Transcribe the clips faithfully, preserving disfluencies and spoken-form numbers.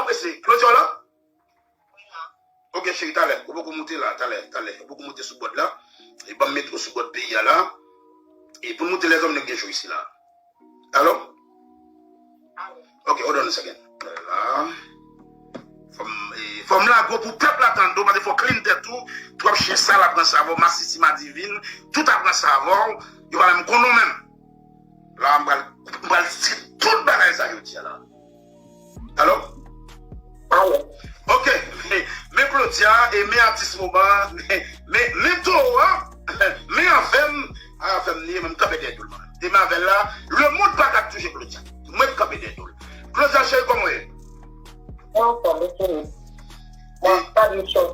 Mesye, Claudia w la? Ok, cheri, talè. Ou poko moute la, talè, talè. Ou poko moute sou bòd la. E ban m mete w sou bòd peyi a la. E pou n moute lèzòm, nou gen jou isi la. Alo? Ok, hold on a second. La. Fò m, e, fò m lage w pou pèp la tande w, paske fò w clean tèt ou. Twòp chen sal ap ranse avè w, masisi madivin, tout ap ranse avè w. Yo pa menm konn ou menm. La, m pral, m pral di tout bagay sa jodi a la. Alo? Alo. Ok. Men Claudia, e men atis moman, men, men, men towo a, men avè m, a, avè m li, men m kanpe dèyè do l mwen. E men avè l la, lemonn pa ka touje Claudia. Mwen k kanpe dèyè do l. Claudia cheri, kòman w ye? Mwen anfòm, mesye. Mwen ap gade show.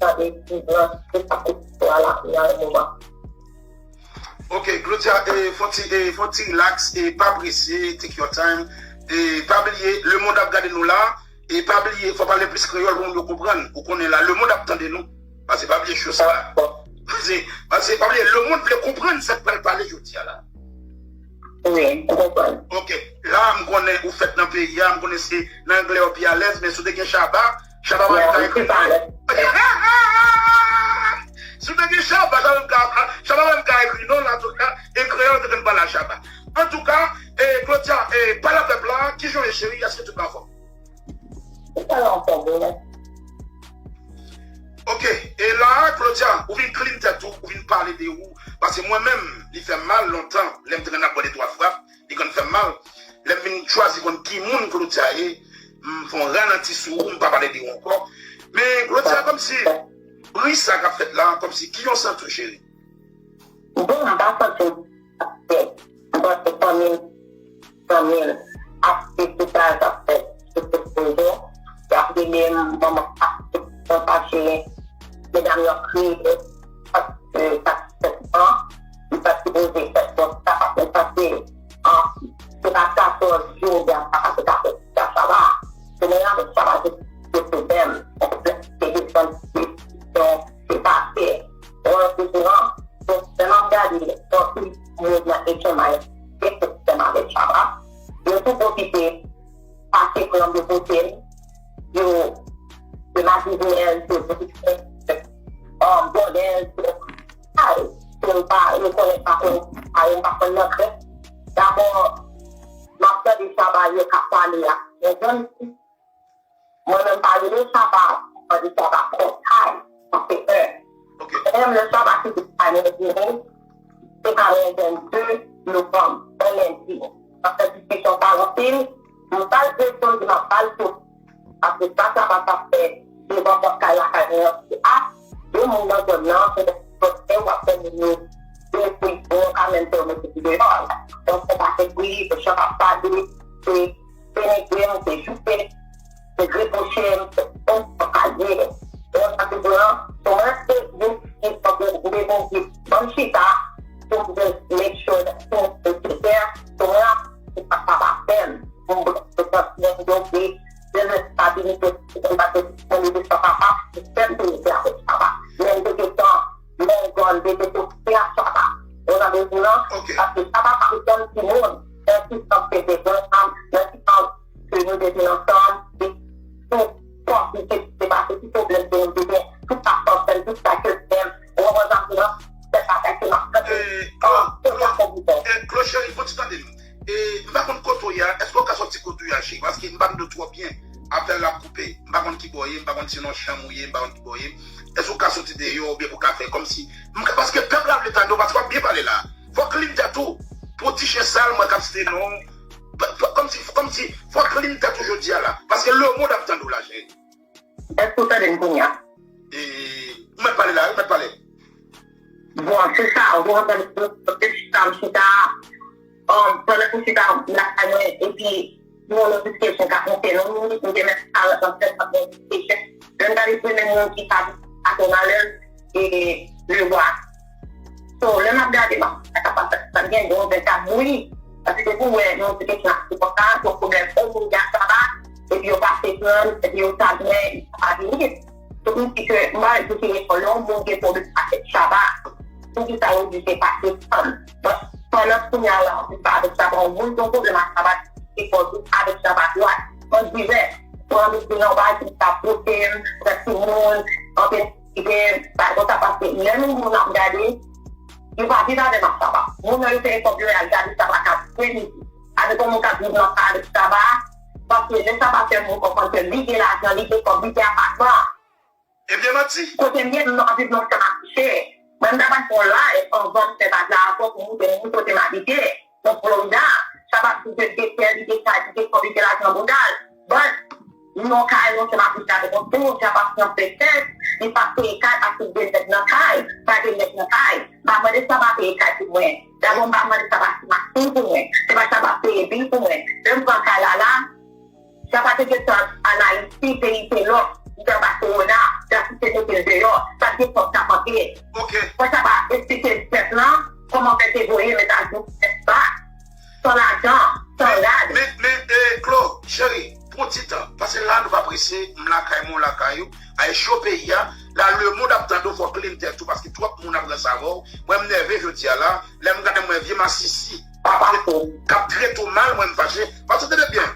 Gade ti blan, se pa koup la, la, nan moman. Ok, Claudia, e, fon ti, e, fon ti relax, e, pa prese, take your time. E, pa bliye, lemonn ap gade nou la. E, pa bliye, fò pale plis kreyòl pou moun yo konprann. Ou konnen la, lemonn ap tande nou. Paske pa bliye show sa. Paske, paske pa bliye, lemonn vle konprann sa k pral pale jodi a la. Wi, m konprann. Ok, la, m konnen ou fèt nan peyi a, m konnen se nan anglè ou pi alèz, men si w te gen Shabba, Shabba pa menm ka ekri non. Si w te gen Shabba, Shabba pa menm ka, Shabba pa menm ka ekri non, la, antouka, e kreyòl te konn pale a Shabba. Antouka, e, Claudia, e, pale a pèp la, kijan w ye cheri, èske tout anfòm? Tout anfòm, wi. Ok, e la, Claudia, ou vin clean tèt ou, ou vin pale de ou, paske mwen menm, li fè m mal lontan, lè m te konn ap bò de twa frap, li konn fè m mal. Lè m vin chwazi konn ki moun Claudia ye, m fè yon ralanti sou ou, m pa pale de ou ankò. Men Claudia, kòmsi bri sa k ap fèt la, kòmsi ki jan w santi w, cheri? Bon, m pa santi m ap fè. M panse fanmi m, fanmi m ap swiv tout sa k ap fèt sou tout rezo. Y ap rele m, manman ap tout tan fache. Medam yo ap kriye paske sa k fèt lan, li pa t sipoze fèt konsa, paske sa se, an, se pa katòz jou oubyen sa pa se katòz jou, sa va. Se mwen avèk Shabba se, se pwoblèm. Se desann, se, se pase. Ou wè, se kouran. Donk, lè m ap gade, anpil moun nan H M I, se pwoblèm avèk Shabba. Yo tou pwofite pase pran de kote l, yo, se madivin, se, um, vòlè, se, ay, se m pa rekonèt pa konn, ay, m pa konn nan krèk. Dabò, m ap tande Shabba yo k ap pale a. Yon jèn fi, mwen menm pa rele Shabba, m tande Shabba kòkay, sa se en. Ok. Menm lè Shabba kite Kaynen vini, se pa yon vennde novanm, yon lendi. N ap fè diskisyon sa anpil, m ba l reponn, m ap ba l tout. Paske sa Shabba t ap fè devan pòt kay lakay mwen an, se a, de moun nan zòn nan, se de pòt w ap fè moun yo, yo, yo ka menm fè yo mete pi deyò. Donk, se pa fè bri, se chan ap pale, se denigre m, se joute m, se reproche m, se konn sa k ye. Donk, sa te di an, so mwen se yon ki tankou m te bon ki ban m chita, pou m te make sure that things are taken care, so mwen ap, se pa sa pa fè m. Pou m bloke transfè m, bloke dezestabilize, pou m pa te disponib san papa, se sèl ki rete avèk papa. Men m te gentan, men gòl, m te te kote a Shabba. Ou tande di lan, paske Shabba pa t janm timoun, nan ki sans ke te pran, nan ki sans ke nou te vin ansanm, e tout pòs li te, te pase, tout pwoblèm ke nou te gen, tout sa k t ap fè m, tout sa ke l fè m, ou konprann sa m di lan, se bagay ke m ap tande. An, se sa konprann. Claude cheri, fò ti tande m. E, m pa konn kote w ye a, èske w ka sòti kote w ye a, cheri? Paske m pa konn ou twò byen. Apèl la ap koupe. M pa konn ki bò w ye, m pa konn si nan chanm ou ye, m pa konn ki bò w ye. Èske w ka soti deyò oubyen pou w ka fè kòmsi, m ka, paske pèp la vle tande w, paske w ap byen pale la. Fò w clean tèt ou. Pou ti chen sal, mwen k ap site non w. P-, p-, kòmsi, kòmsi, fò w clean tèt ou jodi a la. Paske lemonn ap tande w la, cheri. Èske w tande m kounye a? E, ou mèt pale la, ou mèt pale. Bon, se sa, ou konprann, m te chita, m chita, um, pandan m chita lakay mwen, epi yon lòt diskisyon k ap monte nan nou, m te mèt al nan sèt ap yon diskisyon. Lè m gade premye moun ki pa, pa te alèz, e, Lewa. So, lè m ap gade, m ap, sa k ap pase, sa gen yon bèl ka bouyi. Paske pou wè, yon ti kesyon ap se konsa, yon pwoblèm, yon moun gen Shabba, epi yo pase pran, epi yo sa gen, sa pa vini. Donk, m di ke, m pa wè ki rezon lè yon moun gen pwoblèm avèk Shabba. Poukisa yo di se pa se fanm? Bon, pandan kounye a la, ou pa avèk Shabba, yon moun gen pwoblèm ak Shabba, se fò ou avèk Shabba dwat. Mwen di vè, Mwen anvi di nan bagay ki ta pote m, nan timoun, anpe gen bagay konsa, paske lè nou moun ap gade, yo pa viv avè m ak Saba. Moun nan yo fè efò pou yo al gade Saba k ap fè midi. Avèk yon moun k ap viv nan kay avèk Saba, paske lè Saba fè moun konprann ke li gen lajan, li gen kòb, li gen apatman. Ebyen manti. Kote m ye, m ap viv nan chanm afiche. Mwen, m ta pral fè yon live anvan m fè live la avè w pou montre moun kote m abite. Nan Florida, Saba di ke li gen tè, li gen kay, li gen kòb, li gen lajan nan bouda l. But, li nan kay, nan chanm afiche avèk yon tou, Saba fè fèt, li pa peye kay paske li gen nèg nan kay, pa gen nèg nan kay. M pa mande Saba peye kay pou mwen. Dabò, m pa mande Saba achte machin pou mwen. Se pa Saba peye bil pou mwen. Lè m pran kay la la, Saba te gentan an Ayiti, peyi se lòk, li t anba kowona, Saba te mete l deyò, pa t gen kòb k ap antre. Ok. Fò Saba eksplike pèp lan kòman fè te voye mesaj nou pèp la, san lajan, san rad. Men, men, men, eh, Clo, cheri, pran ti tan, paske la nou pa prese, m lakay mwen, w lakay ou, ay cho peyi a, la lemonn ap tande w, fò w klin tèt ou, paske twòp moun ap ranse avè w. Mwen, m nève jodi a la, lè m gade m wè vye masisi, k ap trete w mal, mwen m fache. Paske tande byen,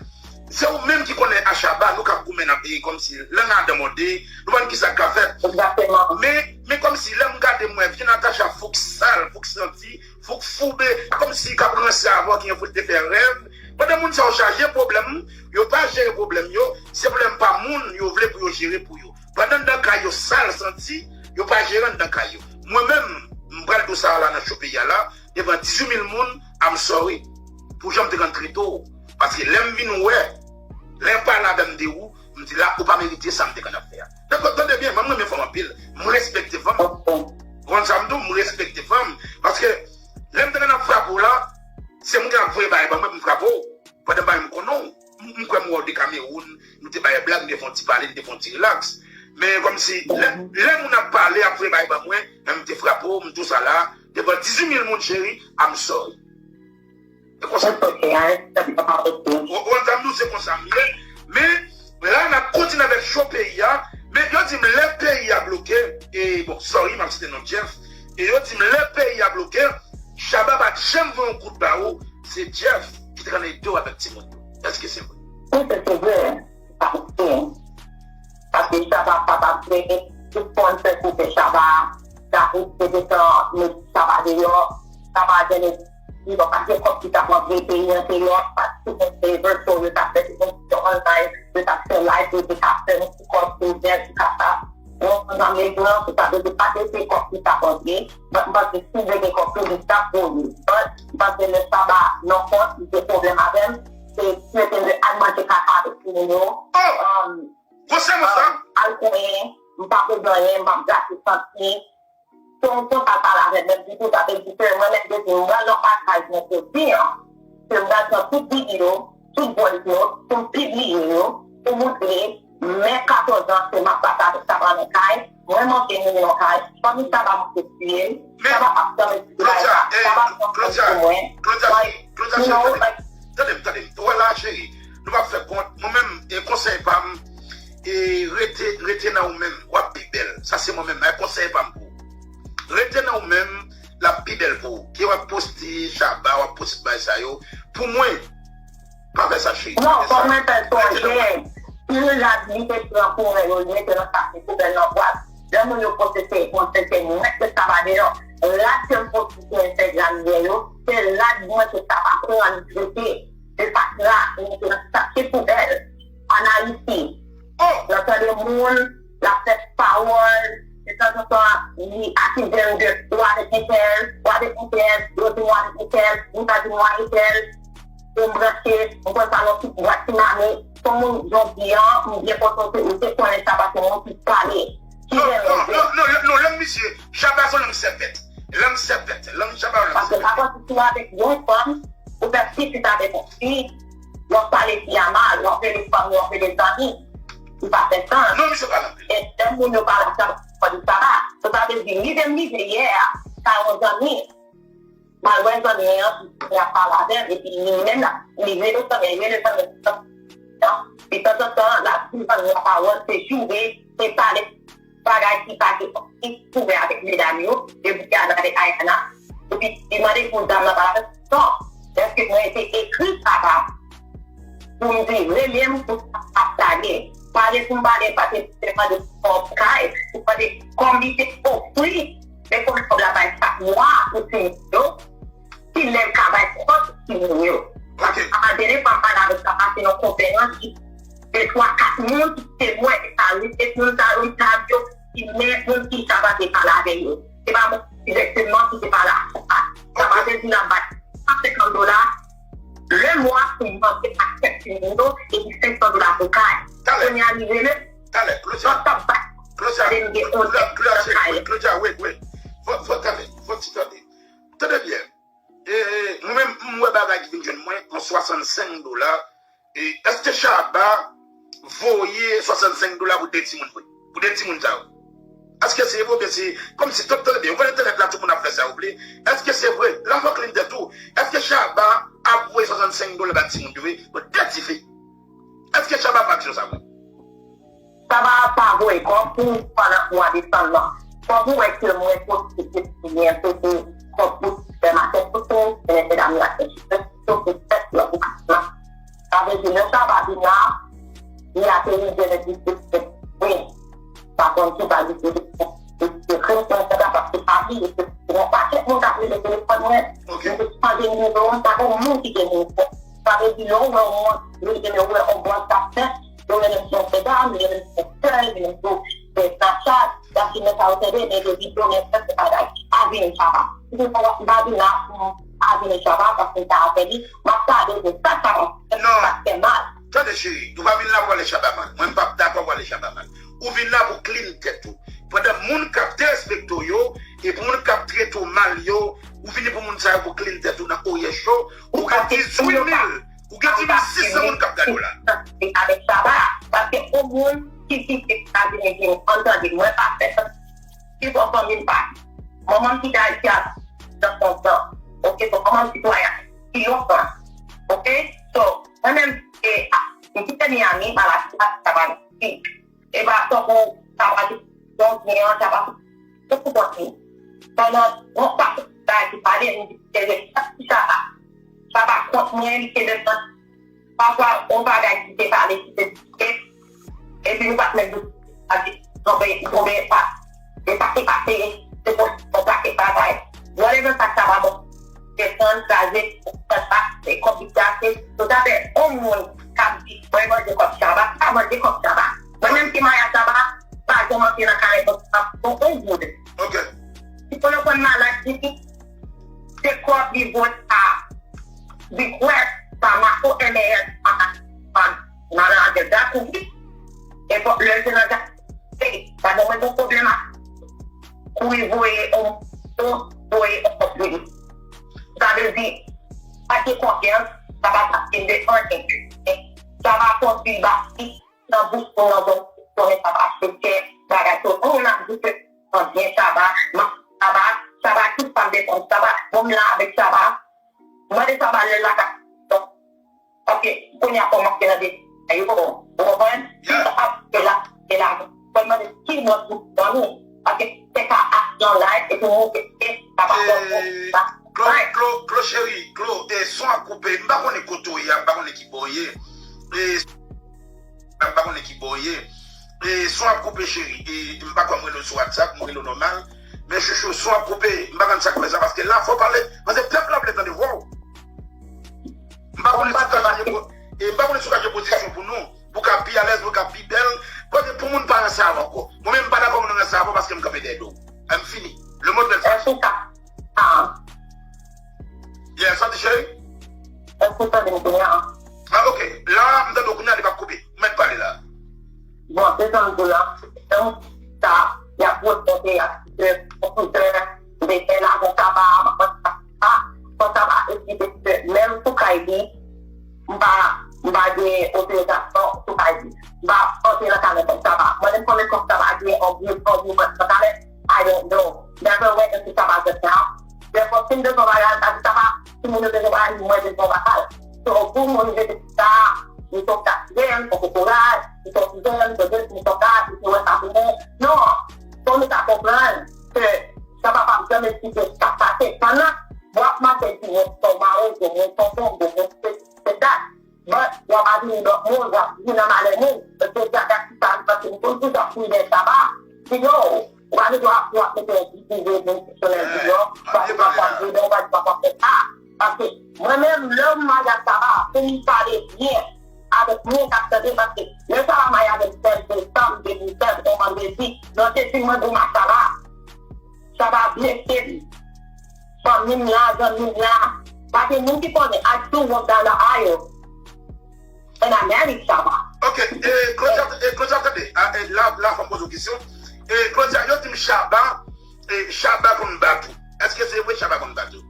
se ou menm ki konnen a Saba, nou k ap goumen nan peyi kòmsi lang adan mòde, nou pa konn kisa k ka fèt. Egzakteman. Men, men kòmsi lè m gade m wè vye Natacha fouk sal, fouk santi, fouk foube, kòmsi k ap ranse avè w, ki gen pou l te fè rèv. Pandan moun sa yo chaje pwoblèm, yo pa jere pwoblèm yo, se pwoblèm pa moun yo vle pou yo jere pou yo. Pandan anndan kay yo sal santi, yo pa jere anndan kay yo. Mwen menm, m pral di w sa a la nan cho peyi a la, devan dizuit mil moun, I'm sorry. Pou jan m te konn trete w. Paske lè m vin wè, lè m pale avè m de ou, m di la, ou pa merite sa m te konn ap fè a. Donk, tande byen, mwen, m renmen fanm anpil. M respekte fanm. Ou konn sa m di w, m respekte fanm. Paske lè m te konn ap frape w la, se moun ki ap voye bagay ban mwen pou m frape w. Pandan bagay m konnen w. M, m kwè m wè w de Kamewoun, nou te bay blag, nou te fè yon ti pale, nou te fè yon ti rilaks. Men kòmsi, lè, lè moun ap pale, ap voye bagay ban mwen, men m te frape w, m di w sa la, devan dizuit mil moun, cheri, I'm sorry. E konsa. It's okay, I accept the apology. Ou, ou konprann sa m di w, se konsa m ye. Men, la, n ap kontinye avèk cho peyi a. Men, yo di m lè peyi a bloke, e, bon, sorry, m ap site non Jeff. E yo di m lè peyi a bloke, Shabba pa t janm voye yon kout ba ou, se Jeff ki te konn ede w avèk timoun yo. Èske se vre? Wi, se, se vre. Sa vre. Paske Shabba pa t ap vle tout fòn fè koupe Shabba. David te gentan met Shabba deyò. Shabba te li pa gen kòb ki t ap antre peyi an deyò, paske tout moun se virtual, yo t ap fè tout moun sou online, yo t ap fè live, yo te ka fè yon ti kòb pou vè, pou kapab yon zanmi gran, se sa vle di pa te se kòb ki t ap antre, but m panse si yo gen kòb tou, li t ap voye. But m panse lè Shabba nan kont, li gen pwoblèm avè m, se si yo te vle al manje kaka avèk timoun yo. Um, Konsènan sa, al konnen, m pa bezwen anyen, m ap gate santi. Se yon konsa l pale avè m, menm ditou, sa vle di ke mwen menm depi m pran nan pastay mwen jodi a, ke m pral pran tout videyo, tout voice note, pou m pibliye yo, pou montre, men katòz an, ke m ap pase avèk Shabba nan kay, mwen manke nou nan kay, fanmi Shabba manke tiye m, Shabba p ap janm eksplike bagay sa, Shabba pran kòb pou mwen, like, you know, like, Tande m, tande m. Ou wè la, cheri, nou p ap fè kont. Mwen menm, e konsèy pa m, e rete, rete nan ou menm, w ap pi bèl. Sa se mwen menm, e konsèy pa m pou ou. Rete nan ou menm, l ap pi bèl pou ou. Ke w ap poste Shabba, w ap poste bagay sa yo. Pou mwen, pa fè sa, cheri. Non, fò mwen fè sonje. Si rad li te pran koulè yo, li mete nan sak poubèl nan bwat. Lè moun yo poste se konsèy, se mwen ke sa pa deyò. Rad ke m poste sou Instagram yè yo, se rad mwen ke sa pa pran li trete. Se sak la, li mete nan sak poubèl. Ann Ayiti, lè w tande moun, l ap fè pawòl, de tanzantan, li akize m de ou avèk entèl, ou avèk entèl, yo di m ou avèk entèl, moun sa di m ou avèk entèl, pou m branche, m konn sa nan tout bwat ti mami, pou moun jodi an, m byen kontan ke ou te konnen sa paske moun ki pale, ki Non, gen non, rezon. non, non, lè- non, lang misye, Shabba se yon lang sèpèt. Lang sèpèt, lang Shabba, lang Paske sèpèt. Sa pati sou avèk yon fanm, ou fè pitit avèk yon fi, w ap pale fi a mal, w ap rele fanmi, w ap rele zanmi. Li pa fè sans. Non, misye pale anpil. E lè moun yo pale sa, pa di sa la. Sa, sa vle di, li te rive yè a, sa yon zanmi. M al wè zanmi an, li ap pale avè m, epi li menm la, li rele zanmi an, li rele zanmi an, li tanzantan, l ap di zanmi an pawòl, se joure, se pale bagay ki pa gen, ki kouvè avèk medam yo, epi ki al avèk Ayana, epi li mande pou dam nan pale avè l, non, èske mwen te ekri Shabba pou m di, rele m pou sa ap Sa gen. Pale pou m pale, pa te te mande kòb kay, pou mande kòb li te ofri, men kòb la bay chak mwa pou timoun yo. Kilè l ka bay kòb timoun yo. Paske a maten, lè m pale avèk sa, pase nan konferans ki de twa, kat moun ki te wè e sa, wi, se moun sa yo, m ta di yo, ki men moun ki sa pa te pale avè yo. Se pa mwen dirèkteman ki te pale a sa. Sa pa vle di l ap bay san senkant dola le mwa pou manje ak kèk timoun yo, epi senk san dola pou kay. Talè. Kounye a li rele, talè, Claudia. Lòt t ap bay. Claudia, tande m gen on Claudia, Claudia, cheri, kay. Claudia, wait, wait. Fò, fò tande, fò ti tande. Tande byen. E, mwen menm, m wè bagay ki vin jwenn mwen, yon swasannsenk dola. E, èske Shabba voye swasannsenk dola pou de timoun vre? Pou de timoun sa yo? Èske se vre oubyen se kòmsi, tande byen, ou konn entènèt la, tout moun ap fè sa yo vle. Èske se vre? Lafò klin tèt ou. Èske Shabba ap voye swasannsenk dola ba timoun yo vre? Pou de tifi. Èske Shabba fè aksyon sa vre? Shabba pa voye kòb pou pandan mwa desanm nan. Kòb ou wè ke mwen poste se byen, se te kòb pou sipèmakèt, tout se mesye dam yo achte chifè, sou pou tèt yo pou klas la. Sa vle di, lè Shabba vin la, li ateri byen le disèt septanm. Wi. Pa konn ki bagay ki se krim konsa, paske pa bliye, se yon pakèt moun k ap rele telefòn mwen. Ok. Mwen te chanje nimewo m, pa gen moun ki gen nimewo m. Sa vle di, lè w wè yon moun, lè w wè yon bòz k ap fè, yo rele m se yon sèdam, yo rele m se yon sèl, yo rele m se yon Snapchat, y ap di men sa yo tande, men yo videyo, men fè se bagay. Avini Shabba. Si se pa w ap m pa vin la pou m avini Shabba, paske m ta avè li, m ap pale de sa Shabba fè, sa k fè mal. Tande cheri, ou pa vin la pou pale Shabba mal. Mwen m p ap dakò pou pale Shabba mal. Ou vin la pou clean tèt ou. Pandan moun k ap derespekte w yo, e pou moun k ap trete w mal yo, ou vini pou moun sa yo pou clean tèt ou nan oryè cho, ou gen dizuit mil, ou gen dizuit mil sis san moun k ap gade w la. Avèk Shabba, paske yon moun ki kite Etazini vin, ann tande, mwen pa fè sa. Ki bò fanmi m pa. Manman m kite Ayiti a nan kontan. Ok, so manman m sitwayen ki lontan. Ok, so mwen menm, e, a, m kite Miami, maladi a, sa pa vin. E pa tankou sa pa di, donk, gen an, sa pa tout konprann li. Pandan yon pakèt bagay ki pale, m di, se sa ki sa pa. Sa pa kont mwen, li te defann. Pafwa, yon bagay ki te pale, ki te di, epi nou pa t menm di, a di, tonbe, tonbe, pa, e sa ki pase, se pou, pou sa ki pase. Whatever sa k ta pa bon. Desann, kraze, fè sa, e kòb li kraze. Nou ta fè yon moun k ap di, mwen manje kòb Shabba, pa manje kòb Shabba. Mwen menm ki maya Shabba, pa janm antre nan kare moun sa, pou yon goud. Ok. Si pou yo konn malad, li di, se kòb li voye a request, pa ma o M A S, pa, pa, nan lajan Jacques, wi. E fòk lè l te nan Jacques, e, pa bon, mwen gen pwoblèm ak kouri voye on, on, voye on kòb pou li. Sa vle di, pa gen konfyans, sa pa pase de anyen. Sa pa konstwi bati nan bouch pou nan zòn konnen sa pa achte chè, bagay to. On moun ap di ke anbyen Shabba, man Shabba, Shabba ki pa defann Shabba, bon m la avèk Shabba, mande Shabba lè l la ka. Donk, Ok, kounye a kòmanse nan detay yo, ou konprann? Si sa ap fè la, fè la, fò l mande ki mòd pou ban nou. Paske se ka aksyon live, epi nou te fè, sa pa fò, sa. Klo, Klo, Klo cheri, Klo, e, son ap koupe, m pa konnen kote w ye, m pa konnen ki bò w ye. E, m pa konnen ki bò w ye. E, son ap koupe cheri, e, m pa kwè m rele w sou WhatsApp, m rele w nòmal. Men chouchou, son ap koupe, m pa konn sa k fè sa, paske la fò w pale, paske pèp la vle tande vwa w. M pa konnen si w ka chanje po-, e m pa konnen si w ka chanje pozisyon pou nou, pou w ka pi alèz, pou w ka pi bèl. Kote pou moun pa ranse avè w ankò. Mwen menm m pa dakò moun ranse avè w paske m kanpe dèyè do w. An fini. Le mot bèl sa. Èske sa? Ah. Yeah, santi cheri? Èske w tande m kounye a? Ah, ok. La, m tande w kounye a, li p ap koupe. Ou mèt pale la. Bon, se sa m di w la. Donk, sa, y ap remonte, y ap fè, fè, fè, fè, lajan Shabba, Ah, fò Shabba eksplike ke menm sou kay li, m pa, m pa gen otorizasyon sou kay li. M pa antre nan kay nenpòt Shabba. Mwen menm konbyen kòb Shabba gen an gwo, an gwo kòb nan kay, I don't know. Never went into Shabba account. Therefore, si m bezwen bagay, sa di Shabba, si moun yo bezwen bagay, mwen bezwen bagay. So, pou moun rete sa, li se yon katiyèm, se kokoray, li se yon tizèn, se de, li se yon gad, li se wè sa pou mwen. Non, fò nou ta konprann ke Shabba p ap janm eksplike sa k pase. Pandan w ap mache di mwen se yon mawozo, mwen se yon bonbon, mwen se sesi, se dat. But w ap vini lòt moun, w ap vin nan malè Bon, se sa k ap fè sa, paske m konn ki sa pou lè Saba. Di yo, ou pa bezwen ap, ap mete yon ti pye nan soulèy di yo, ou pa bezwen ap ap goumen, ou pa bezwen ap ap fè sa. Paske mwen menm, lè m marye ak Saba, pou m pale byen avèk moun k ap tande, paske lè Saba marye avèk sèl de sanm de mil sèz, yon vandredi, nan se fin mwen goumen ak Saba. Saba blese m. Fanmi m la, zanmi m la, pa gen moun ki konnen. I still walk down the aisle. And I married Saba. Ok, e Claudia, e Claudia, tande, a, e la, la fò m poze w kesyon. E Claudia, yo di m Saba, e Saba konn bat ou. Èske se vre Saba konn bat ou?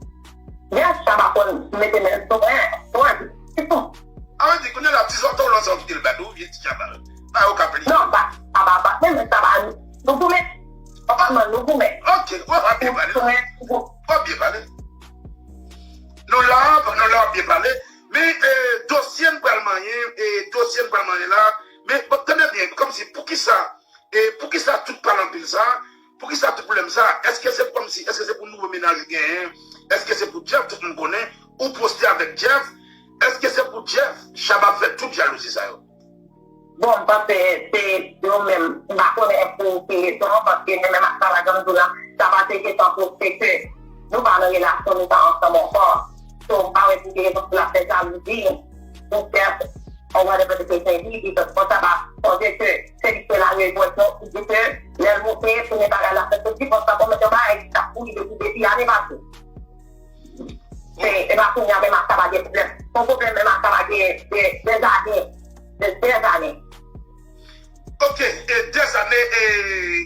Yes, Saba konn mete men sou mwen. Sou mwen. Se tou. A vle di, kounye a la, ti zòtò w lan sa w kite l bat ou, vye ti Saba. Pa yo ka pli. Non, pa, Saba bat mwen, men Saba, nou goumen. Papa, man, nou goumen. Ok, w ap byen pale. Goumen, goumen. W ap byen pale. Nou la, nou la, w ap byen pale. Men, e, dosye n pral manyen, e, dosye n pral manyen la, men, bon, tande byen, kòmsi, poukisa, e, poukisa tout pale anpil sa? Poukisa tout pwoblèm sa? Èske se kòmsi, èske se pou nouvo mennaj ou genyen? Èske se pou Jeff tout moun konnen? Ou poste avèk Jeff? Èske se pou Jeff, Saba fè tout jalouzi sa yo? Bon, m panse se yo menm, m pa konnen pou ki rezon, paske mwen menm ak Saba, jan m di w la, Saba te gentan poste ke nou pa nan relasyon, nou pa ansanm ankò. So, m pa wè pou ki rezon pou l ap fè jalouzi pou Jeff, or whatever the case may be, because bon, Saba sonje ke se li ki te la revolisyon, ki di ke lè l moute, premye bagay l ap fè, se divòs la, kòm yon bagay ki t ap pouri depi, depi ane pase. Se, e pa kounye a menm ak Saba gen pwoblèm. Yon pwoblèm menm ak Saba gen de, de zannen. De, de zannen. Ok, e de zannen, e,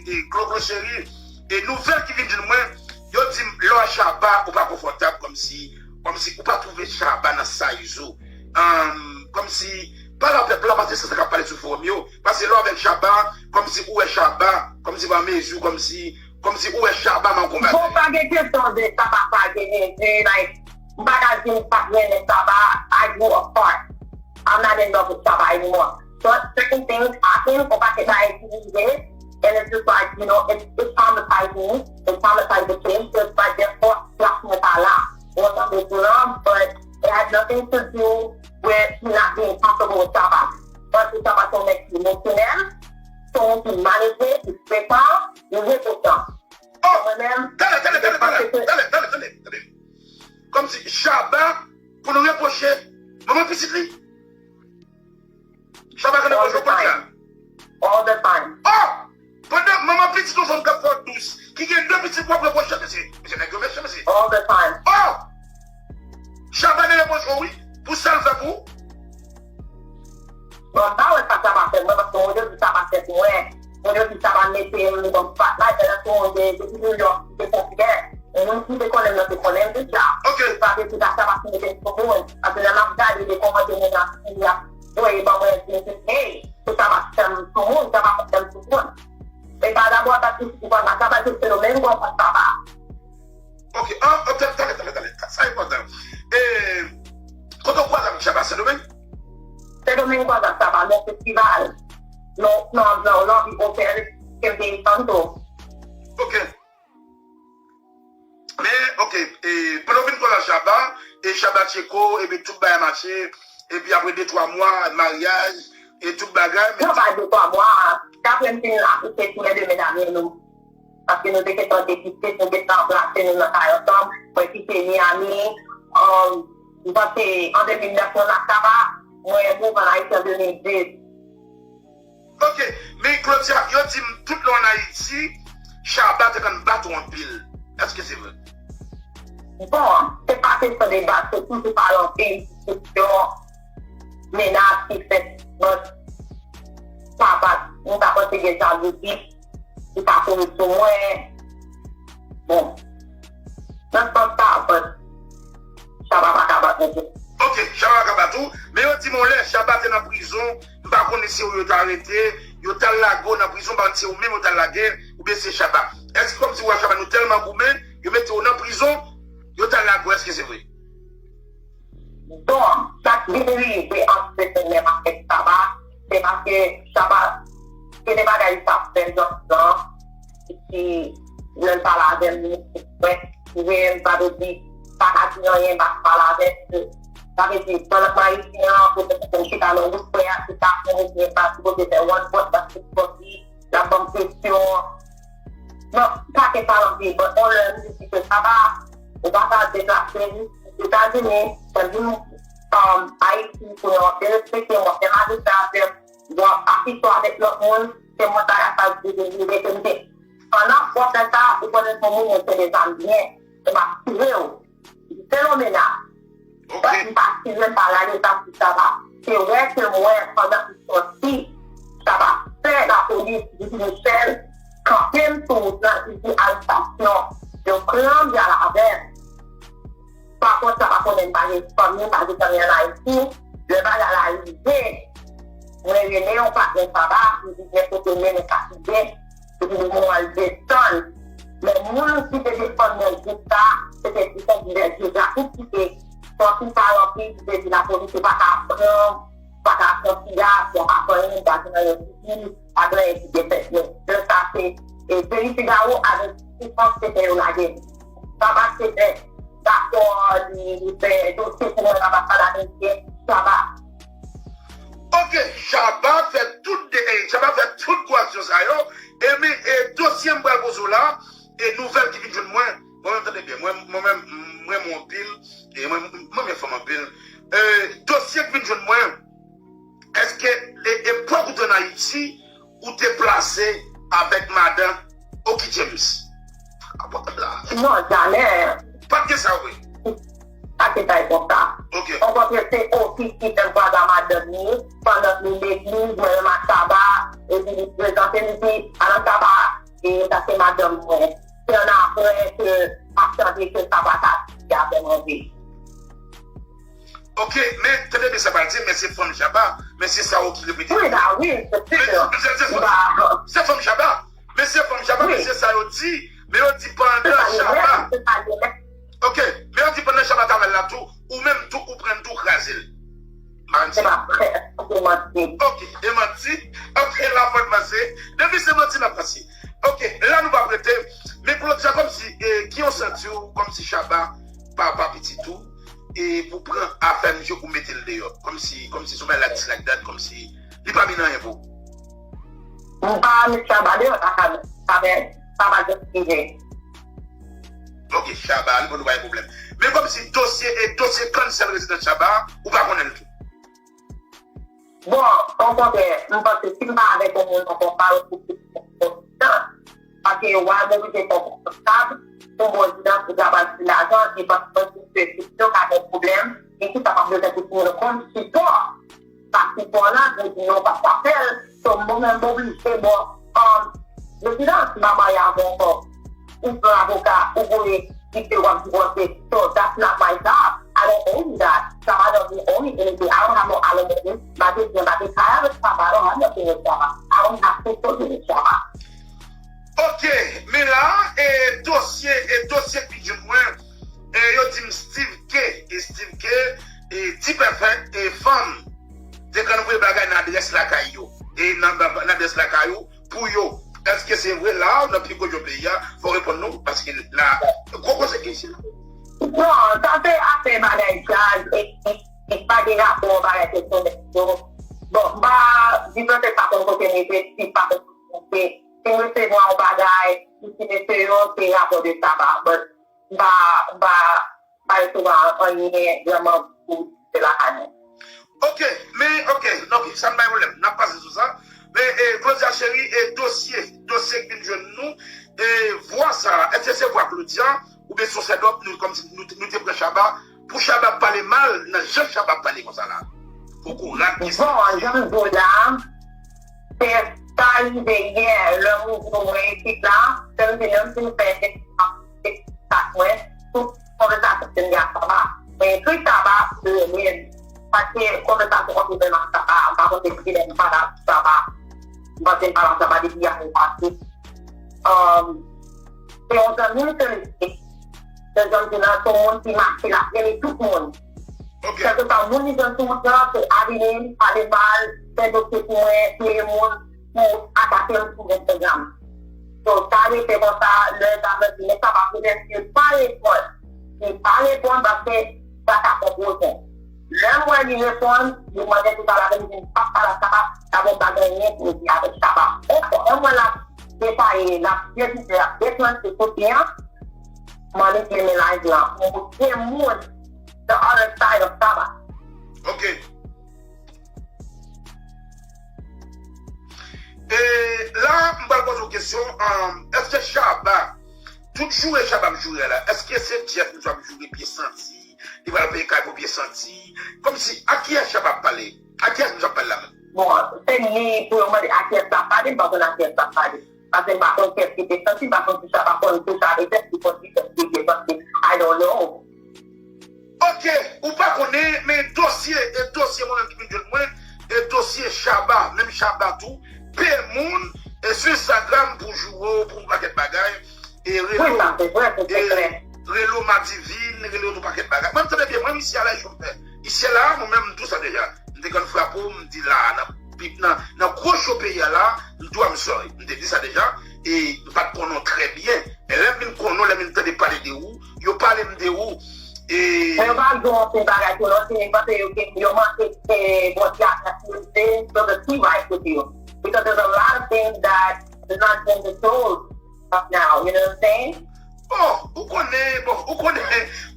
e Kloklo cheri, e nouvèl ki vin jwenn mwen, yo di m lè w ak Saba, ou pa konfòtab, kòmsi, kòmsi ou pa twouve Saba nan size ou. Ahn, kòmsi, pale ak pèp la, paske se sa k ap pale sou fowòm yo. Paske lè w avèk Saba, kòmsi ou wè Saba, kòmsi pa mezi w, kòmsi, kòmsi ou wè Saba nan konba. Bon, pa gen kesyon de Saba, pa gen mezi, like, m pa ka di m pa t renmen Saba, I grew apart. I'm not in love with Saba anymore. But certain things happen, on pa ka ba it to me, and it's just like, you know, it, it traumatized me, it traumatized the kids, so it's like, therefore, plas mwen pa la. Ou konprann, but it had nothing to do with me not being comfortable with Saba. But Saba se yon nèg ki emosyonèl, se yon moun ki maleje, ki frekan, li repotan. Oh! Mwen menm, tande, tande, tande, tande, tande, tande, tande. Kòmsi Saba pou nou repwoche manman pitit li. Saba ka repwoche w konn sa. All the time. Oh! Pandan manman pitit yon fanm k ap fè w dous, ki gen de pitit pou w ap repwoche, mesye. Mesye, nèg yo mechan, mesye. All the time. Oh! Saba ka repwoche w, wi, pou sa l fè pou ou. Bon, m pa wè sa Saba fè mwen, paske mwen, yo di Saba fè pou mwen. Mwen, yo di Saba mete m nan spotlight, men nan se yon de, depi New York, ki te popilè. Moun ki te konnen m nan te konnen m deja. Ok. Se pa de tout a Saba ki mete m sou moun. Paske lè m ap gade de kòmantè moun ap, ap voye ban mwen, di m se, hey, se Saba ki fè m sou moun, Saba ki fè m sou moun. E pa dabò sa ki sou moun, Saba se fenomèn, ou konprann Saba. Ok, ah, ok, tande, tande, tande, sa enpòtan. E, kote w kwaze avèk Saba, Sendomeng? Sendomeng kwaze ak Saba, nan festival. Non, non, non, lòbi otèl, ke m te desann tou. Ok. Men, ok, e, pandan w vin kwaze ak Saba, e Saba tcheke w, epi tout bagay mache, epi apre de, twa mwa, maryaj, e tout bagay, men... Non, pa de, twa mwa, apre m fin akouche tou lè de medam yo nou. Paske nou te gentan depitit, nou gentan anbrase nou nan kay ansanm. Mwen kite Miami, um, m panse an de mil nèf mwen ak Saba, mwen move ann Ayiti an de mil dis. Ok, men Claudia, yo di m tout lè w ann Ayiti, Saba te konn bat ou anpil. Èske se vre? Bon, se pa kesyon de bat, se toujou pale anpil, kesyon menas ki fèt, but pa bat, m ta panse gen jalouzi. Li pa kouri sou mwen. Bon. Nan sans sa, but Saba pa ka bat mwen tou. Ok, Saba pa ka bat ou. Men yo di m yon lè, Saba te nan prizon. M pa konnen si yo t arete, yo t al lage w nan prizon, m pa konn si se ou menm yo t al lage, oubyen se Saba. Èske kòmsi ou ak Saba nou tèlman goumen, yo mete w nan prizon, yo t al lage w, èske se vre? Bon, sa k vin rive ant Sendomeng avèk Saba, se paske Saba, se de bagay li t ap fè jòs lan, epi lè l pale avè m, li mete frèt, li veye m, sa vle di, pa ka di anyen, m pa ka pale avè l, Sa vle di, pandan m Ayiti an, pou mwen chita nan wout frè a, se sa pou mwen pa sipoze fè one pot, paske sòti, l ap ban m presyon. Non, pa ke pa anpil, but on lè m di ke sa va, ou pa ka deplase, Etazini, sa vin um, Ayiti, pou yo derespekte, w ap fè majistra avè m, w ap asiste avèk lòt moun, se mwen sa y ap di, de, de, de, de, de. Pandan w ap fè sa, ou konnen se moun, se de zam byen, e m ap tire w. Fenomena. But m pa tire, m pa rale zam pou Shabba. Se wè ke m wè pandan m sòti, Shabba fè lapolis di Michel kanpe m sou wout lan, li di arestasyon. Yo pran m, y al avè m. Pa kont sa, pa konnen m pa gen fanmi, m pa gen zanmi ann Ayiti. Lè bagay la rive, mwen rele yon patnè Shabba, li di, "Men kote men, men fatige." Epi li di, "Mwen al desann." Men moun ki te defann mwen jis sa, se te Dife Divè Deza, tout ki te sòti pa ranpli, ki te di lapolis yo pa ka pran, pa ka pran fi a, si a pa pran li, pa gen anyen ki di, pa gen anyen ki te fèt. Men lè sa se, e, Jerry Figaro avèk Soufrans se te yo lage m. Shabba se fè dakò, li, li fè dosye pou mwen anbasad ameriken, Shabba. Ok, Shabba fè tout de, eh, Shabba fè tout gwo aksyon sa yo. E men, e dosye m pral poze w la, e nouvèl ki vin jwenn mwen, mwen menm tande byen, mwen, mwen menm, mwen renmen w anpil, e mwen, mwen renmen fanm anpil. E dosye ki vin jwenn mwen, èske e, epòk ou te ann Ayiti, ou te plase avèk madan Oky James? Apòt la. Non, jamè. Pa t gen sa vre? Pa t gen bagay konsa. Ok. Okontrè, se Oky ki fè m kwaze a madanm li, pandan li legliz, mwen menm ak Shabba, epi li prezante m, li di, "Madan Shabba, e sa se madanm mwen." Se annapre ke m ap tande ke Shabba ta di avè m anvi. Ok, men tande byen sa pral di, men se fanm Shabba, men se sa yo ki repete. Wi, ba wi, se Men sûr. se- se- se- Ba, Se fanm Shabba, men se fanm Shabba, men Wi. Se sa yo di, men yo di se pandan pa li menm, Shabba. se pa li menm. Ok, men yo di pandan Shabba travay la tou, ou menm tou, ou pran l tou, kraze l. Madanm Se pa vrè, se manti. Ok, e manti. Ok, la fò n panse. Depi se manti, n ap panse. Ok, la nou pa prete. Men Claudia, kòmsi, e, ki yon santi w, kòmsi Shabba, papa pitit ou, e pou pran afè misye ou mete l deyò. Kòmsi, kòmsi sou bagay la dislike dat, kòmsi li pa mennen anyen pou ou. M pa met Shabba deyò, sa ka, sa fè, sa pa just rive. Ok, Shabba, li pou nou pa gen pwoblèm. Men kòmsi dosye, e dosye cancel rezidans Shabba, ou pa konnen l tou. Bon, okontrè, m panse si m pa avèk yon moun ankò, m pa wè pou ki tan. Paske yo al mobilize kò konpòtab pou m rezidans pou travay sou lajan, e panse mwen sou Facebook yo ka gen pwoblèm, e ki sa pa bezwen pou moun konn sipò. Sa sipò la, yo di non, pa fè l. So, mwen menm, m oblije, bon, um, rezidans, m pa marye avè w ankò. Ou pran avoka, ou voye, ki te w ap divòse. So, that's not my job. I don't own that. Shabba doesn't own it. And if I don't have no alimony, m pa gen byen, m pa gen kay avèk Shabba, I don't have nothing with Shabba. I don't have custody with Shabba. Ok, men la, e dosye, e dosye ki jwenn mwen, e yo di m Steve K, e Steve K, e T-Perfect, e fanm, te konn voye bagay nan adrès lakay yo, e nan, nan, nan adrès lakay ou, pou yo. Èske se vre la, nan pi gwo djòb peyi a, fò w reponn nou, paske la, gwo konsekans la. Non, sa se afè bagay djaz, e, e, e pa gen rapò bagay pèsonèl yo. Bon, m pa di T-Perfect pa konn kote m rete, Steve pa konn kote m rete. Si m resevwa yon bagay, si ti mesye yo, se rapò de Shabba, but m pa, m pa, m pa resevwa anyen vrèman pou se lakay mwen. Ok, men, ok, ok, sa m pa gen pwoblèm, n ap pase sou sa. Men, e, Claudia cheri, e dosye, dosye ki vin jwenn nou, e vwa sa, èske se vwa Claudia, oubyen se yon sèdòp, nou, kòmsi nou, nou te pran Shabba, pou Shabba pale mal, nan jan Shabba pale konsa la. Poko rat ki Bon, jan m di w la, se sa rive yè, lè m ouvri mwen ekip la, se m di menm si m fè sa mwen, tout konvèsasyon ke m gen ak Shabba. Mwen ekri Shabba pou yo menm. Paske konvèsasyon ant mwen ak Shabba, m pa konn depi kilè m pale ak Shabba. M panse m pale ak Shabba depi ane pase. Um, se yon zanmi m ke li se. Se zanmi m nan, se yon moun ki mache, l ap rele tout moun. Kèlkeswa moun li jwenn sou wout lan, se abine m, pale mal, fè dosye pou mwen, touye moun, pou atake m sou Instagram. So, sa rete konsa, lè sa mwen di, men sa pa pou mesye pa reponn. Li pa reponn paske sa ka pran pwoblèm. Lè m wè li reponn, li mande pou pale avè m, li di m p ap pale ak Shabba, Shabba pa gen anyen pou l di avèk Shabba. Enkò, lè m wè l ap detaye, l ap debite, l ap deklannche sou fè an, m annik limen live lan pou m montre moun the other side of Shabba. Ok. E la, m pral poze w kesyon, um, èske Shabba, tout joure Shabba ap joure a la, èske se Jeff misye ap joure pye santi, li pral peye kay pou pye santi, kòmsi, a kiyès Shabba ap pale? A kiyès misye ap pale la menm? Bon, se li pou yo mande a kiyès l ap pale, m pa konn a kiyès l ap pale. Paske m pa konn kiyès ki te santi, m pa konn si Shabba konn touche avèk kiyès ki konn ki kiyès ki te santi. I don't know. Ok, ou pa konnen, men dosye, e dosye mwen menm ki vin jwenn mwen, e dosye Shabba, menm Shabba tou, peye moun, e sou Instagram pou joure w, pou yon pakèt bagay, e rele w, Wi, sa se vre, se e klè. Rele w Madivine, rele w tout pakèt bagay. Mwen m tande byen, mwen m isi a la chofè. Isi a la, mwen menm m tou sa deja. M te konn frape w, m di la, nan, nan, nan gwo cho peyi a la, m tou, I'm sorry. M te di sa deja, e m pa t konnen w trè byen. Men lè m vin konnen w, lè m vin tande pale de ou, yo pale m de ou. E Men yo pa di yon anpil bagay tou non, si nèg panse yo gen, yo manke, eh, Bondye ak la sekirite, so the key right with you. Because there's a lot of things that is not being disclosed right now, you know what I'm saying? Bon, ou konnen, bon, ou konnen,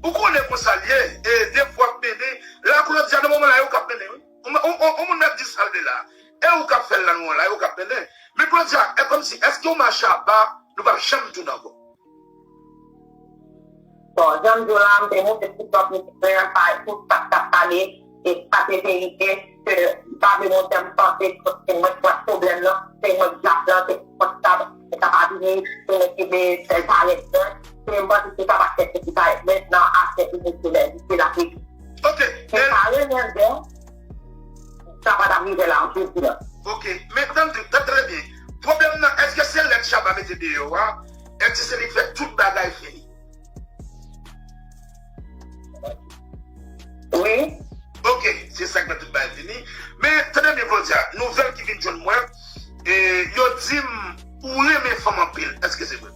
ou konnen konsa l ye, e de fwa ap mennen, la Claudia, nan moman la, e ou k ap mennen, wi. Ou, ou, ou, ou moun mèt di sa l vle la. E ou k ap fè l la, nou la, e ou k ap mennen. Men Claudia, e kòmsi, èske ou m a Shabba, nou p ap janm tounen ankò? Bon, jan m di w la, m te moute TikTok, m te verify tout sa k t ap pale, e sa te verite, ke m pa vle montre m panse, se mwen k pran pwoblèm nan, se mwen k djab lan, se mwen k sa, se sa pa vini, se mwen ki vle fè l parèt bèl, se m panse se sa pa fè se ki parèt bèl nan afè emosyonèl, se la ki Ok, se pa renmen bèl, sa pa t ap rive la, jodi a. Ok, men tann, tann trè byen. Pwoblèm nan, èske se lèt Shabba mete deyò a? Èske se li k fè tout bagay fini? Wi. Ok, se sa k fè tout bagay fini. Men, tande byen, Claudia, nouvèl ki vin jwenn mwen, e, yo di m ou renmen fanm anpil. Èske se vre?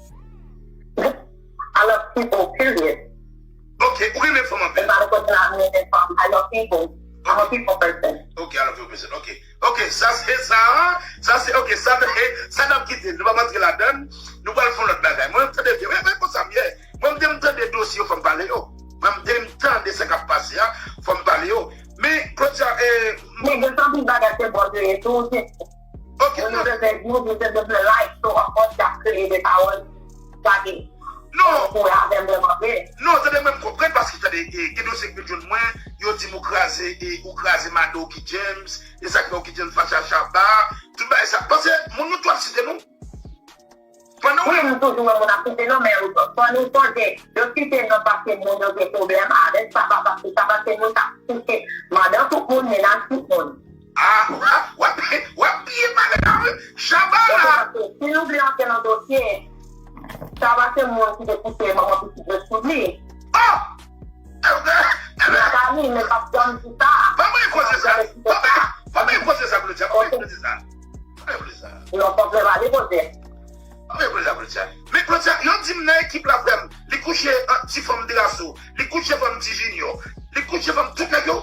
I love people, period. Ok, ou renmen fanm anpil. It's not a question of renmen fanm. I love people. I'm a people person. Ok, I love people person. Ok. Ok, sa se sa, sa se, ok, sa, sa n ap kite, nou p ap antre ladan, nou pral fè yon lòt bagay. Mwen, tande byen, mwen, mwen konsa m ye. Mwen, m te m tande dosye yo, fò m pale yo. Mwen, m te m tande sa k ap pase a, fò m pale yo. Men, Claudia, e, Men gen anpil bagay se bò yo ye tou, se ok, ou non, bezwen di, ou bezwen de life, so of course, y ap kreye de pawòl, gade, non, pou avè m vrèman vre. Non, tande mwen, m konprann, paske tande, e, gen dosye ki vin jwenn mwen, yo di m ou kraze, e, ou kraze madan Oky James, e sa k fè Oky James fache a Shabba, tout bagay sa. Paske moun yo tou ap site nou. Pandan Wi, m toujou wè moun ap site non, men fò nou sonje, yo site non paske moun yo gen pwoblèm avèk sa, pa paske sa, paske moun sa touche madan tout moun, mennaj tout moun. Ah, w ap, w ap, w ap byen pale la, wi. Shabba Se la. Paske si nou vle antre nan dosye, sa va se moun ki te kouche manman pitit yo sou li. Oh! Ebyen, ebyen, Nathalie, men p ap janm di sa. Ban mwen koze sa. Ban mwen, ban mwen koze sa, Claudia. Ban mwen koze sa. Ban mwen koze sa. Non, fòk nou pale koze. Ban mwen koze sa, Claudia. Men Claudia, yo di m nan ekip la, frè m, li kouche ak ti fanm Drasso, li kouche fanm ti Junior, li kouche fanm tout nèg yo.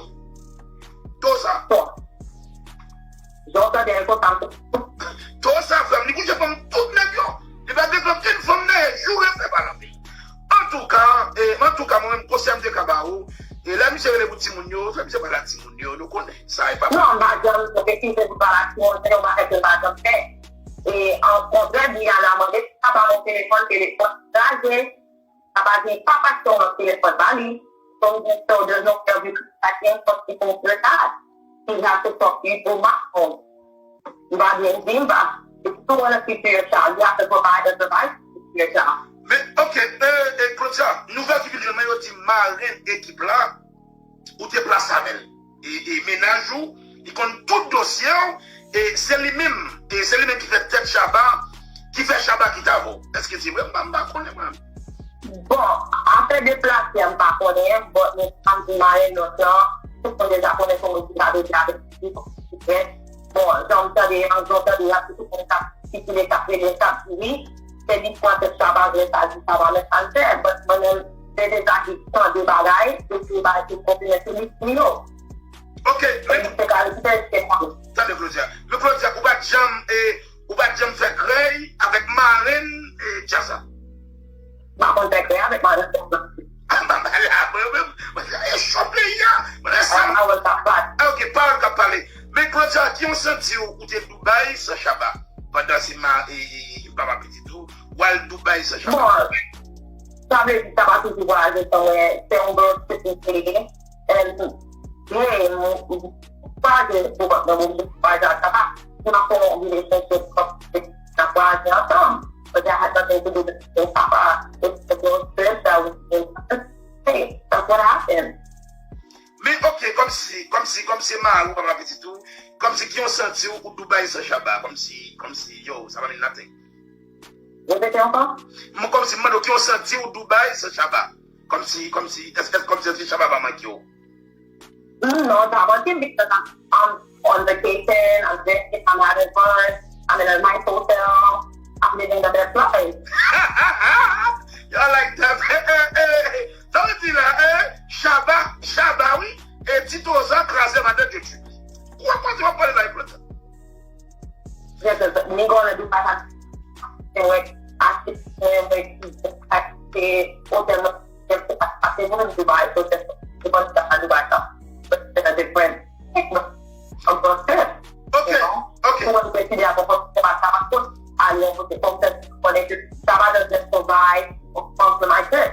Toza. Bon. Jan w tande l konsa, m Toza, frè m, li kouche fanm tout nèg yo. Li pa gen fanm, yon fanm nan, joure fè pa lanpe. Antouka, e, antouka, mwen menm, konsèy m te ka ba ou, e lè misye rele pou timoun yo, fè misye pale ak timoun yo, nou konnen. Sa e pa Non, m pa janm refize pou pale ak timoun, se yon bagay ke m pa janm fè. E, an kontrè, Diana mande si sa pa yon telefòn, telefòn kraze. Sa pa gen pa paske w nan telefòn pa li. So we just told there's no fair view, I can't fuck people with your dad. He has to fuck you through my phone. M pa byen di, m pa. If you wanna speak to your child, you have to provide a device to speak to your child. Men, ok, e, e, Claudia, nouvèl ki vin jwenn mwen, yo di marenn ekip la, ou te plase avè l. E, e mennaj ou, li konn tout dosye w, e se li menm, e se li menm ki fè tèt Shabba, ki fè Shabba kite avè w. Èske se vre? M pa, m pa konnen, mwen. Bon, afè deplase a, m pa konnen, but men sa m di marenn lòt lan, tout moun deja konnen se moun ki ka deja avèk li, bon, jan m tande, jan m tande, y ap di tout moun k ap sikile, k ap rele, k ap di wi, se li k pran tèt Shabba, vre sa di Shabba, men sa l fè, but mwen menm, se deja ki tande bagay, epi bagay ki konfime sou li, li yo. Ok, men tande Claudia. Men Claudia, ou pa t janm, e, ou pa t janm fè krèy avèk marenn, e, djaz la? M pa konn fè krèy avèk marenn djaz la. Mwen menm, mwen e cho peyi a. Mwen e sa. Ah, ok, pawòl k ap pale. Men Claudia, ki yon santi ou, ou te Dubai san Shabba? Pandan se ma, e, e, e, papa pitit ou, w al Dubai san Shabba. Bon, sa vle di sa pa toujou vwayaje san mwen, se yon gwo sekirite. And, yeah, m, m, vwayaje pou kont mwen, m vwayaje ak papa. M ap fè yon relationship toxic, n ap vwayaje ansanm. But that had nothing to do with the papa. It's the girl's trip that was in Hey, that's what happened. Men ok, kòmsi, kòmsi, kòmsi mari ou papa pitit ou, kòmsi ki yon santi ou, ou Dubai san Shabba, kòmsi, kòmsi, yo, sa pa mean nothing. Repete ankò? Mwen kòmsi m mande w ki yon santi ou Dubai san Shabba. Kòmsi, kòmsi, èske, èske, kòmsi èske Shabba pa manke w? Mm, no, it's not about him because I'm, I'm on vacation, I'm drinking, I'm having fun, I'm in a nice hotel, I'm living the best life. Y'all like that. Sa vle di la, eh, Shabba, Shabba, wi. E Tito Zan kraze madan de Julie. Ou ap pase w ap pale la, Eplanta. Yes, yes, mi gonna do my hand. Anyway, I sit there, like, I say, hotel, I say, Dubai, hotel, Dubai, Dubai, Dubai, Dubai, different. Of course, ok, ok. Mwen deside a poko se pa sa, paske a yon kote kòm se konnen ke sa pa nan just provide for my kid.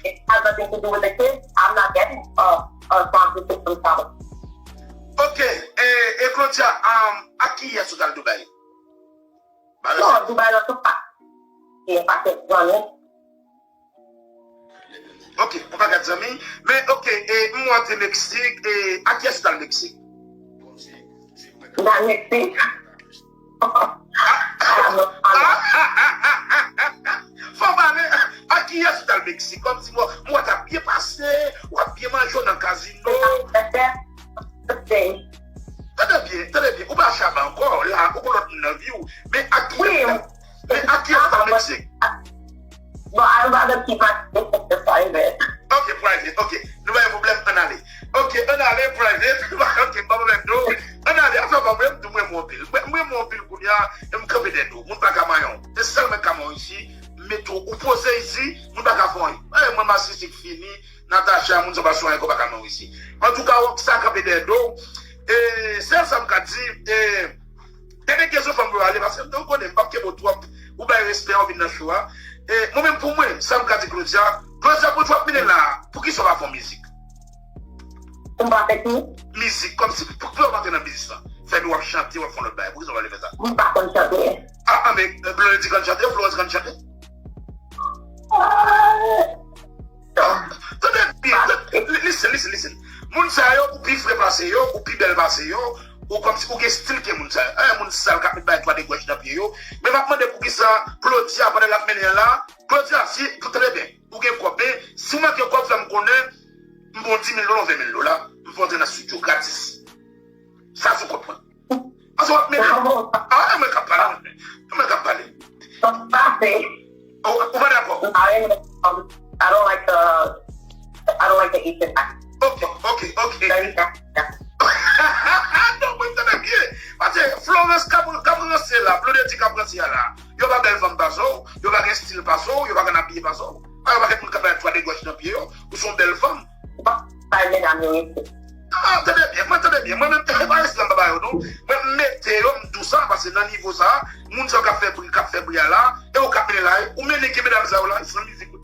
It has nothing to do with the kid. I'm not getting a, a sponsorship from Shabba. Ok, e, e Claudia, um, ak kiyès ou t al Dubai? Non, Dubai la tout pa. E pa se zanmi. Ok, yon pakèt zanmi. Men ok, e m wè w te Meksik, e ak kiyès ou t al Meksik? M t al Meksik. Fò pale, ak kiyès ou t al Meksik? Kòmsi m wè w t ap byen pase, w ap byen manje w nan kazino. Tande byen, tande byen, ou pa Shabba ankò, la ou gon lòt moun nan vi w. Men ak kiyès ou t al? Men ak kiyès ou t al Meksik? Bon, I rather keep my business private. Ok, private, ok. Nou pa gen pwoblèm, ann ale. Ok, ann ale, private. Ok, pa pwoblèm, non. Ann ale, afè pa pwoblèm, di mwen mwen anpil. Mwen mwen anpil kounye a, e m kanpe dèyè do. Moun pa ka manyen w. Se sèl mwen k ka manyen w isi. M mete w, ou poze isi, moun pa ka fè anyen. E mwen masisi k fini, Natacha, moun sa pa sou anyen, ko pa ka manyen w isi. Antouka, w sa kanpe dèyè do. E sèl sa m ka di, e Tande kesyon fanm yo ale, paske m konnen m p ap kenbe w twòp, ou bay respè, w vin nan show a. E mwen menm pou mwen, sa m ka di Claudia, Claudia, pou w ap mennen la, poukisa w pa fè yon mizik? Pou m pa fè ki? Mizik, kòmsi, poukisa w pa antre nan biznis lan? Fè nou w ap chante, w ap fè yon lòt bagay, poukisa w pa vle fè sa? M pa konn chante. Ah, ah, men Blondedy konn chante, Florence konn chante? Tande byen, listen, listen, listen. Moun sa yo, ou pi fre pase yo, ou pi bèl pase yo, ou kòmsi ou gen stil ke moun sa yo. An, moun sal k ap met bagay twa degwèch nan pye yo. Men m ap mande poukisa Claudia, pandan l ap mennen an la, Claudia, si, tande byen, ou gen kòb, men si w manke kòb, fè m konnen, m ba w dis mil dola, ven mil dola, m fè w antre nan studio gratis. Sa sou kont mwen. Paske w ap mete. Ah, e mwen k ap pale. E mwen k ap pale. Ou pa dakò? I don't like the I don't like the Asian accent. Ok, ok, ok. Non, mwen tande byen. Paske Florence k ap ranse la, Blondedy k ap ranse a la. Yo pa bèl fanm pase w, yo pa gen stil pase w, yo pa konn abiye pase w. A, yo pa gen moun k ap bay twa degwèch nan pye yo, ou se yon bèl fanm. Ou pa bay medam yo respè. Ah, tande byen, mwen tande byen. Mwen menm, e pa respè m pa ba yo non. Mwen m mete yo, m di w sa, paske nan nivo sa, moun sa yo k ap fè bri, k ap fè bri a la, e ou k ap mennen la, ou mennen ke medam sa yo la, san mizik ou.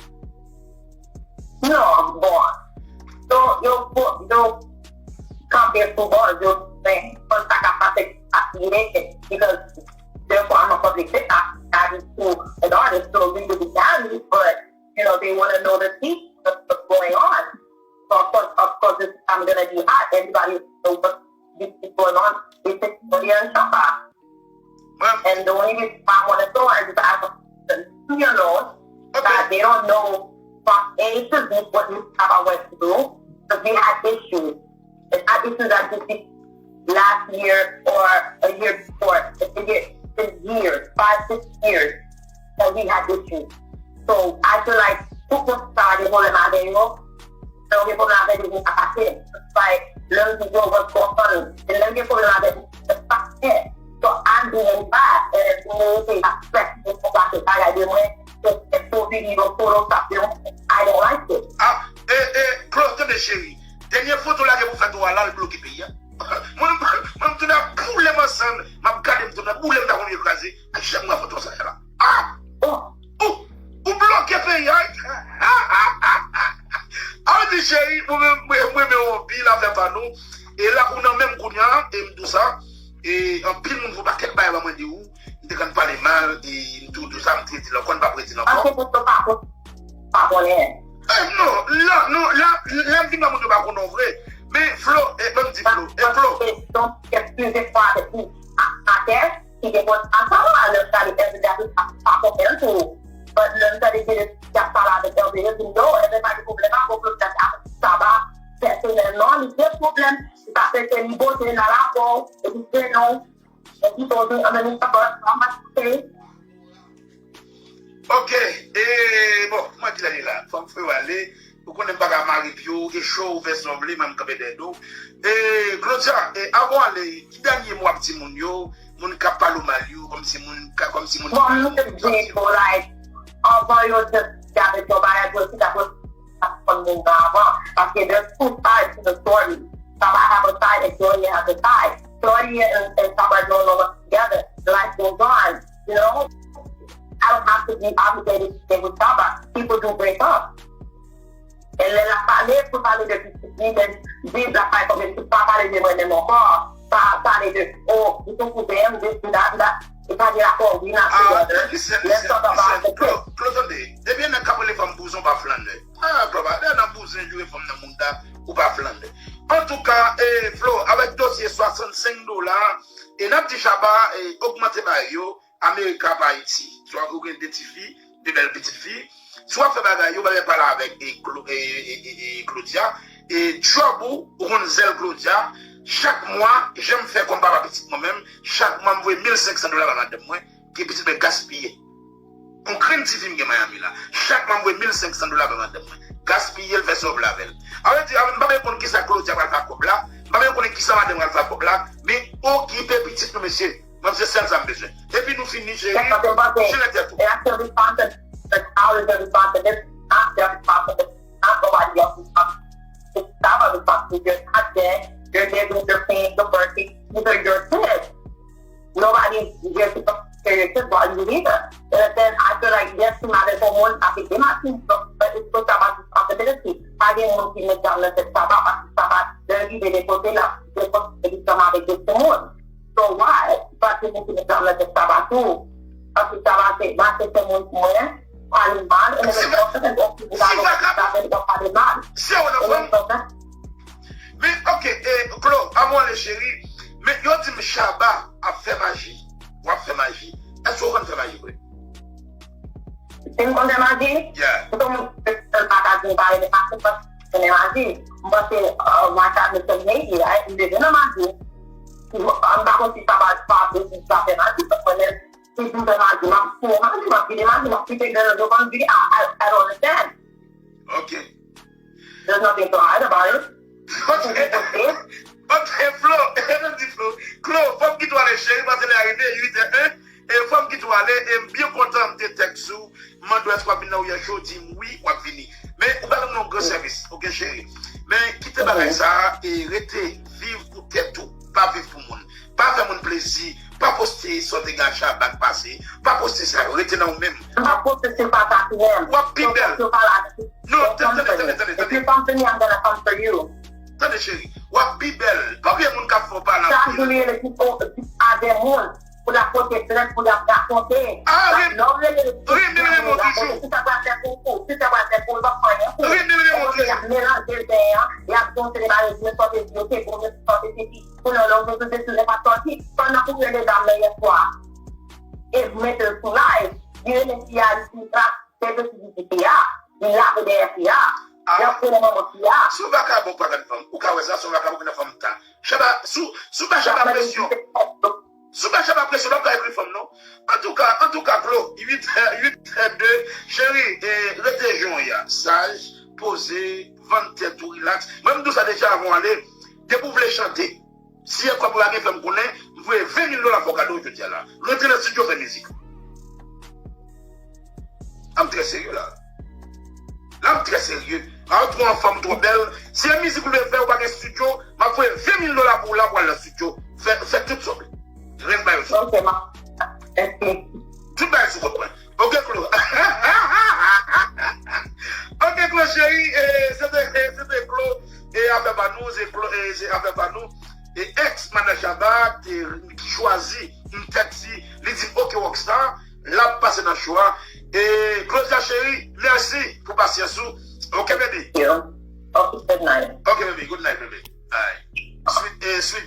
Non, bon. Yo, yo, yo kanpe sou bòz, yo, men, konn sa k ap pase, pase, because they're from a public figure, that is who an artist, so we would be down, but you know, they want to know the tea, what's, what's going on. So of course, of course, this, I'm gonna be hot. Everybody knows what this is going on. This is Tony and Chopper. And the only reason why I want to go is because I want them to know that they don't know from A to Z what this Chopper went through. Because we had issues. It's not issues that you see last year or a year before. It's a year, it's years, five, six years that we had issues. So I feel like tout moun sa gen pwoblèm avè yo. Lè w gen pwoblèm avè yo, ou ka pase. Like, Lè m di yo, wè, konprann. E lè m gen pwoblèm avèk ou, se pa byen. So, I'm doing bad. E lè m di yo, se pa fèt, se konsa, se bagay de mwen, se fèt pou vini, yo polo sa, yo, I don't like it. Ah, e, e, Claude, tande cheri. Dènye foto lage pou fèt ou a la, l bloke peyi a. Mwen, mwen, m tounen ap boule m ansanm. M ap gade, m tounen ap boule m ta konn kraze. Ay, chèf, mwen foto sa la. Ah! Ou, ou, ou bloke peyi a. Ah, ah, ah, ah, ah. A, di cheri, mwen menm, mwen, mwen renmen w anpil, afè pa nou. E la, ou nan menm kounye a, e m di w sa. E anpil moun fè pakèt bagay ba mwen de ou. M te konn pale mal, e m tou di w sa, m te di l ankò, m p ap redi l ankò. Paske pou yo pa pou, pa konnen. Eh, non, la, non, la, la, m vin nan moun yo pa konnen w vre. Men, Flo, e, ban m di Flo, e, Flo. Donk, eskize fwa avèk li. A, atè, ki te konn atann la, lè m tande Hervé David ap pa konprann tou. But lè m tande Kenneth ki ap pale avèk Hervé, yo di m, yo, Hervé pa gen pwoblèm avè w, Claude ap sa ba pèsonèlman, li gen pwoblèm, li pa fè ke li bote nan rapò, epi prenon, epi toujou an menm tan, but, an mache. Ok, e, bon, mwen di la, li la. Fò m fè w ale. Ou konnen m pa ka mare pye w, e cho ou fè sa w vle, mwen m kanpe dèyè do w. E, Claudia, e, avan w ale, ki dènye mo w ap di moun yo, moun k ap pale w mal yo, kòmsi moun, ka- kòmsi moun Bon, m te di pou, like, anvan yo just gade yon bagay pou yo chita pou ap konn moun nan avan. Paske there's two sides to the story. Saba have a side and Gloria has a side. Gloria and, and Saba no longer together. Life goes on, you know? I don't have to be obligated to stay with Saba. People do break up. E lè l ap pale, pou pale de pitit li, men di l ap pale kòmsi pa pale de mwen menm ankò. Pa pale de, oh, li se kouzen m, de sida, sida. E pa gen rapò, we not together. Let's talk about the kids. Klo, Klo, tande. Depi yon nèg k ap rele fanm bouzen, ou pa flannè. Ah, Klo, pa, lè nan bouzen, joure fanm nan moun ta, ou pa flannè. Antouka, e, Flo, avèk dosye swasannsenk dola, e n ap di Saba, e, ogmante bagay yo, America pa Ayiti. Swa ou gen de ti fi, de bèl pitit fi. Si w ap fè bagay yo, w ap pale avèk e, Clo- e, e, e, e, Claudia. E djòb ou, ou konn zèl Claudia. Chak mwa, jan m fè kòm papa pitit mwen menm, chak mwa m voye mil senk san dola ba madanm mwen, ke pitit mwen gaspiye. On grenn ti fi m gen Miami la. Chak mwa m voye mil senk san dola ba madanm mwen. Gaspiye l, fè sa w vle avè l. A vle di, a, m pa menm konn kisa Claudia pral fè ak kòb la. M pa menm konnen kisa madanm pral fè ak kòb la. Men okipe pitit nou, mesye. Mwen, se sèl sa m bezwen. Epi nou fini, cheri. Jere tèt ou. And I feel responsible. Like, I always feel responsible. I feel responsible. Not nobody else's responsibility. It's our responsibility. You're not there. You're there doing your thing, you're working. These are your kids. Nobody is there to take care of your kids while you here. And then I feel like, yes, si madanm pou moun, sa se de madanm, but it's still Saba's responsibility. Pa gen moun ki met dam nan tèt Saba, paske Saba, lè l rive de kote, l ap, de kote, li sanm avèk de moun. So why? Paske moun ki met dam nan tèt Saba tou. Paske Saba se, ba se fè moun pou mwen, pale mal, and then konsa, and then konsa, konsa, konsa, pale mal. Se ou nan fanm? Men, ok, e, Klo, avan w ale, cheri, men yo di m Saba ap fè maji. W ap fè maji. Èske w konn fè maji vre? Si m konn fè maji? Yeah. Tout moun se sèl pa ka di m pa renmen maji, paske m konnen maji. M panse, uh, my family say maybe, right? M te jwenn nan maji. M pa konn si sa pa, pa posib sa fè maji, paske mwen menm, si m fè maji, m ap fè maji, m ap vide maji, m ap kite grann yo konn vide. I, I, I don't understand. Ok. There's nothing to hide about it. Ok. Ok, Flo, e nan di Flo. Klo, fò m kite w ale, cheri, paske lè a rive, uit è en. E fò m kite w ale, e m byen kontan m te tèks ou. M mande w èske w ap vin nan Woyè Cho, w di m wi, w ap vini. Men, ou pa ban mwen yon gran sèvis, ok, cheri? Men, kite bagay sa a, e rete viv pou tèt ou, pa viv pou moun. Pa fè moun plezi, pa poste sa w te gen ak Shabba k pase, pa poste sa yo, rete nan ou menm. M ap poste se pa sa ki menm. W ap pi bèl. Yo pa la. Non, tande, tande, tande, tande, tande. If you come to me, I'm gonna come for you. Tande, cheri, w ap pi bèl. Konbyen moun k ap fè w pale anpil? Chak jou li rele ki pou avè moun pou l ap pote plent, pou l ap rakonte. Ah, renmen l renmen w toujou. Si sa pral fè pou ou, si sa pral fè pou ou, l p ap fè anyen pou ou. Renmen l renmen w toujou. Y ap melanje zen an, y ap gonfle bagay, men sa w te di yo te bon, men sa w te fè pi. Kounye a, lè w vin sou deside pa sòti, pandan pou rele dam nan yè swa, e mete l sou live, li rele fi a, li di, ah, se deside fi a, li lave dèyè fi a, li ap rele manman fi a. Si w vakabon pa konn fanm, ou ka wè sa, si w vakabon konn fanm ta. Shabba, si w, si w pa Shabba presyon, si w pa Shabba presyon, w ap ka ekri fanm, non. Antouka, antouka, Klo, uit è, uit è de, cheri, e, rete jan w ye a, saj, poze, vann tèt ou, rilaks. Mwen, m di w sa deja avan w ale, Depi w vle chante, si e kòb ou pa gen, fè m konnen, m voye ven mil dola fè w kado jodi a la. Rantre nan estidyo, fè mizik. A, m trè serye la. La, m trè serye. A, ou twò anfòm, twò bèl. Si e mizik ou vle fè, ou pa gen estidyo, m ap voye ven mil dola pou w la pou w al nan estidyo. Fè, fè tout sa w vle. Rès bagay yo sou. Ok, ma. Tout bagay sou kont mwen. Ok, Klo. Ok, Klo cheri, e, se te, e, se te Klo, e, afè pa nou, se Klo, e, se afè pa nou. E, ex Mana Shabba, te, ki chwazi m tèt si, li di m, "Ok, Rockstar, l ap pase nan show a." E, Claudia cheri, mèsi pou pasyans ou. Ok, baby. Ok, good night. Ok, baby, good night, baby. Bye. Sweet, e, sweet.